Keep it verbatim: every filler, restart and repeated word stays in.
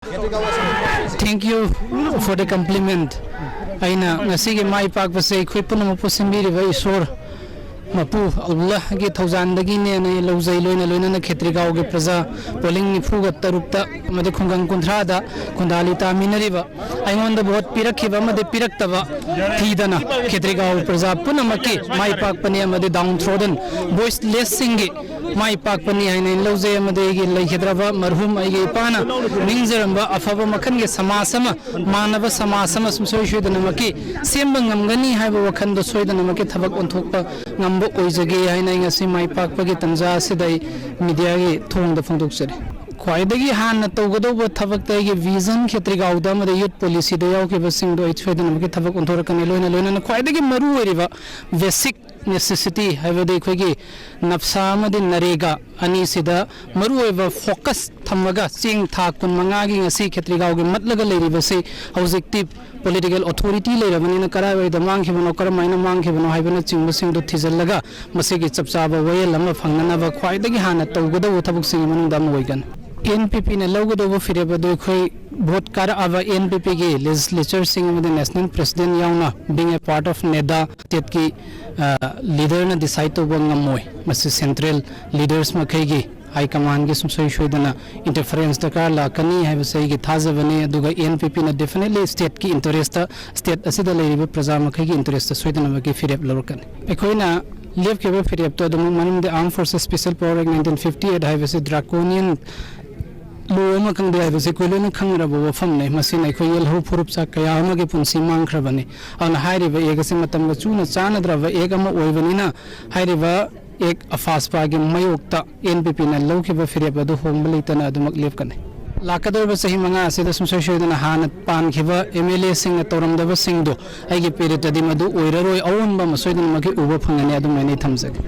Thank you for the compliment. ꯑꯩꯅ ꯉꯁꯤꯒꯤ ꯃꯥꯏ ꯄꯥꯛꯄꯁꯦ ꯑꯩꯈꯣꯏ ꯄꯨꯝꯅꯃꯛꯄꯨ ꯁꯦꯝꯕꯤꯔꯤꯕ ꯏꯁꯣꯔ ꯃꯄꯨ ꯑꯜꯂꯥꯍꯒꯤ ꯊꯧꯖꯥꯟꯗꯒꯤꯅꯦꯅ ꯑꯩ ꯂꯧꯖꯩ꯫ ꯂꯣꯏꯅ ꯂꯣꯏꯅꯅ ꯈꯦꯇ꯭ꯔꯤꯒꯥꯎꯒꯤ ꯄ꯭ꯔꯖꯥ ꯄꯣꯂꯤꯡ ꯅꯤꯐꯨꯒ ꯇꯔꯨꯛꯇ ꯑꯃꯗꯤ ꯈꯨꯡꯒꯪ ꯀꯨꯟꯊ꯭ꯔꯥꯗ ꯈꯨꯟꯗꯥ ꯂꯤ ꯇꯥꯃꯤꯟꯅꯔꯤꯕ, ꯑꯩꯉꯣꯟꯗ ꯚꯣꯠ ꯄꯤꯔꯛꯈꯤꯕ ꯑꯃꯗꯤ ꯄꯤꯔꯛꯇꯕ ꯊꯤꯗꯅ ꯈꯦꯇ꯭ꯔꯤꯒꯥꯎ ꯄ꯭ꯔꯖꯥ ꯄꯨꯝꯅꯃꯛꯀꯤ ꯃꯥꯏ ꯄꯥꯛꯄꯅꯤ ꯑꯃꯗꯤ down trodden voicelessꯁꯤꯡꯒꯤ ꯃꯥꯏ ꯄꯥꯛꯄꯅꯤ ꯍꯥꯏꯅ ꯑꯩꯅ ꯂꯧꯖꯩ꯫ ꯑꯃꯗꯤ ꯑꯩꯒꯤ ꯂꯩꯈꯤꯗ꯭ꯔꯕ ꯃꯔꯍꯨꯝ ꯑꯩꯒꯤ ꯏꯄꯥꯅ ꯅꯤꯡꯖꯔꯝꯕ ꯑꯐꯕ ꯃꯈꯜꯒꯤ ꯁꯃꯥꯖ ꯑꯃ, ꯃꯥꯟꯅꯕ ꯁꯃꯥꯖ ꯑꯃ ꯁꯨꯡꯁꯣꯏ ꯁꯣꯏꯗꯅꯃꯛꯀꯤ ꯁꯦꯝꯕ ꯉꯝꯒꯅꯤ ꯍꯥꯏꯕ ꯋꯥꯈꯜꯗꯣ ꯁꯣꯏꯗꯅꯃꯛꯀꯤ ꯊꯕꯛ ꯑꯣꯟꯊꯣꯛꯄ ꯉꯝꯕ ꯑꯣꯏꯖꯒꯦ ꯍꯥꯏꯅ ꯑꯩ ꯉꯁꯤ ꯃꯥꯏ ꯄꯥꯛꯄꯒꯤ ꯇꯥꯟꯖꯥ ꯑꯁꯤꯗ ꯑꯩ mediaꯒꯤ ꯊꯣꯡꯗ ꯐꯣꯡꯗꯣꯛꯆꯔꯤ꯫ ꯈ꯭ꯋꯥꯏꯗꯒꯤ ꯍꯥꯟꯅ ꯇꯧꯒꯗꯧꯕ ꯊꯕꯛꯇ ꯑꯩꯒꯤ vision ꯈꯦꯇ꯭ꯔꯤꯒꯥꯎꯗ ꯑꯃꯗꯤ youth policyꯗ ꯌꯥꯎꯈꯤꯕꯁꯤꯡꯗꯣ ꯑꯩ ꯁꯣꯏꯗꯅꯃꯛꯀꯤ ꯊꯕꯛ ꯑꯣꯟꯊꯣꯔꯛꯀꯅꯤ꯫ ꯂꯣꯏꯅ ꯂꯣꯏꯅꯅ ꯈ꯭ꯋꯥꯏꯗꯒꯤ ꯃꯔꯨ ꯑꯣꯏꯔꯤꯕ basic necessity ꯍꯥꯏꯕꯗꯤ ꯑꯩꯈꯣꯏꯒꯤ ꯅꯞꯁꯥ ꯑꯃꯗꯤ ꯅꯔꯦꯒꯥ ꯑꯅꯤꯁꯤꯗ ꯃꯔꯨꯑꯣꯏꯕ focus ꯊꯝꯃꯒ ꯆꯦꯡ ꯊꯥ ꯀꯨꯟꯃꯉꯥꯒꯤ ꯉꯁꯤ ꯈꯦꯇ꯭ꯔꯤꯒꯥꯎꯒꯤ ꯃꯠꯂꯒ ꯂꯩꯔꯤꯕꯁꯤ ꯍꯧꯖꯤꯛꯇꯤ political authority ꯂꯩꯔꯕꯅꯤꯅ ꯀꯔꯥꯏꯋꯥꯏꯗ ꯃꯥꯡꯈꯤꯕꯅꯣ, ꯀꯔꯝꯍꯥꯏꯅ ꯃꯥꯡꯈꯤꯕꯅꯣ ꯍꯥꯏꯕꯅꯆꯤꯡꯕꯁꯤꯡꯗꯨ ꯊꯤꯖꯤꯜꯂꯒ ꯃꯁꯤꯒꯤ ꯆꯞ ꯆꯥꯕ ꯋꯥꯌꯦꯜ ꯑꯃ ꯐꯪꯅꯅꯕ ꯈ꯭ꯋꯥꯏꯗꯒꯤ ꯍꯥꯟꯅ ꯇꯧꯒꯗꯧꯕ ꯊꯕꯛꯁꯤꯡꯒꯤ ꯃꯅꯨꯡꯗ ꯑꯃ ꯑꯣꯏꯒꯅꯤ꯫ ꯑꯦꯟ ꯄꯤ ꯄꯤꯅ ꯂꯧꯒꯗꯧꯕ ꯐꯤꯔꯦꯞ ꯑꯗꯨ ꯑꯩꯈꯣꯏ ꯚꯣꯠ ꯀꯥꯔꯛꯑꯕ ꯑꯦꯟ ꯄꯤ ꯄꯤꯒꯤ legislatureꯁꯤꯡ ꯑꯃꯗꯤ national president ꯌꯥꯎꯅ being a part of NEDA stateꯀꯤ leaderꯅ decide ꯇꯧꯕ ꯉꯝꯃꯣꯏ꯫ ꯃꯁꯤ central leaders ꯃꯈꯩꯒꯤ high commandꯒꯤ ꯁꯨꯡꯁꯣꯏ ꯁꯣꯏꯗꯅ interference ꯗꯔꯀꯥꯔ ꯂꯥꯛꯀꯅꯤ ꯍꯥꯏꯕꯁꯦ ꯑꯩꯒꯤ ꯊꯥꯖꯕꯅꯤ꯫ ꯑꯗꯨꯒ ꯑꯦꯟ ꯄꯤ ꯄꯤꯅ definitely stateꯀꯤ interestꯇ, state ꯑꯁꯤꯗ ꯂꯩꯔꯤꯕ ꯄ꯭ꯔꯖꯥ ꯃꯈꯩꯒꯤ interestꯇ ꯁꯣꯏꯗꯅꯃꯛꯀꯤ ꯐꯤꯔꯦꯞ ꯂꯧꯔꯛꯀꯅꯤ꯫ ꯑꯩꯈꯣꯏꯅ ꯂꯦꯞꯈꯤꯕ ꯐꯤꯔꯦꯞꯇꯣ ꯑꯗꯨꯃꯛ ꯃꯅꯨꯡꯗ Armed Forces Special Power Act nineteen fifty eight ꯍꯥꯏꯕꯁꯤ draconian law ꯑꯃ ꯈꯪꯗꯦ ꯍꯥꯏꯕꯁꯤ ꯑꯩꯈꯣꯏ ꯂꯣꯏꯅ ꯈꯪꯅꯔꯕ ꯋꯥꯐꯝꯅꯤ꯫ ꯃꯁꯤꯅ ꯑꯩꯈꯣꯏ ꯌꯦꯜꯍꯧ ꯐꯨꯔꯨꯞꯆꯥꯛ ꯀꯌꯥ ꯑꯃꯒꯤ ꯄꯨꯟꯁꯤ ꯃꯥꯡꯈ꯭ꯔꯕꯅꯤ꯫ ꯑꯗꯨꯅ ꯍꯥꯏꯔꯤꯕ act ꯑꯁꯤ ꯃꯇꯝꯒ ꯆꯨꯅ ꯆꯥꯟꯅꯗ꯭ꯔꯕ act ꯑꯃ ꯑꯣꯏꯕꯅꯤꯅ ꯍꯥꯏꯔꯤꯕ act ꯑꯐꯥꯁꯄꯥꯒꯤ ꯃꯥꯌꯣꯛꯇ ꯑꯦꯟ ꯄꯤ ꯄꯤꯅ ꯂꯧꯈꯤꯕ ꯐꯤꯔꯦꯞ ꯑꯗꯨ ꯍꯣꯡꯕ ꯂꯩꯇꯅ ꯑꯗꯨꯃꯛ ꯂꯦꯞꯀꯅꯤ꯫ ꯂꯥꯛꯀꯗꯧꯔꯤꯕ ꯆꯍꯤ ꯃꯉꯥ ꯑꯁꯤꯗ ꯁꯨꯡꯁꯣꯏ ꯁꯣꯏꯗꯅ ꯍꯥꯟꯅ ꯄꯥꯟꯈꯤꯕ ꯑꯦꯝ ꯑꯦꯜ ꯑꯦꯁꯤꯡꯅ ꯇꯧꯔꯝꯗꯕꯁꯤꯡꯗꯣ ꯑꯩꯒꯤ ꯄꯦꯔꯦꯠꯇꯗꯤ ꯃꯗꯨ ꯑꯣꯏꯔꯔꯣꯏ, ꯑꯑꯣꯟꯕ ꯑꯃ ꯁꯣꯏꯗꯅꯃꯛꯀꯤ ꯎꯕ ꯐꯪꯒꯅꯤ꯫ ꯑꯗꯨꯃꯥꯏꯅ ꯑꯩ ꯊꯝꯖꯒꯦ꯫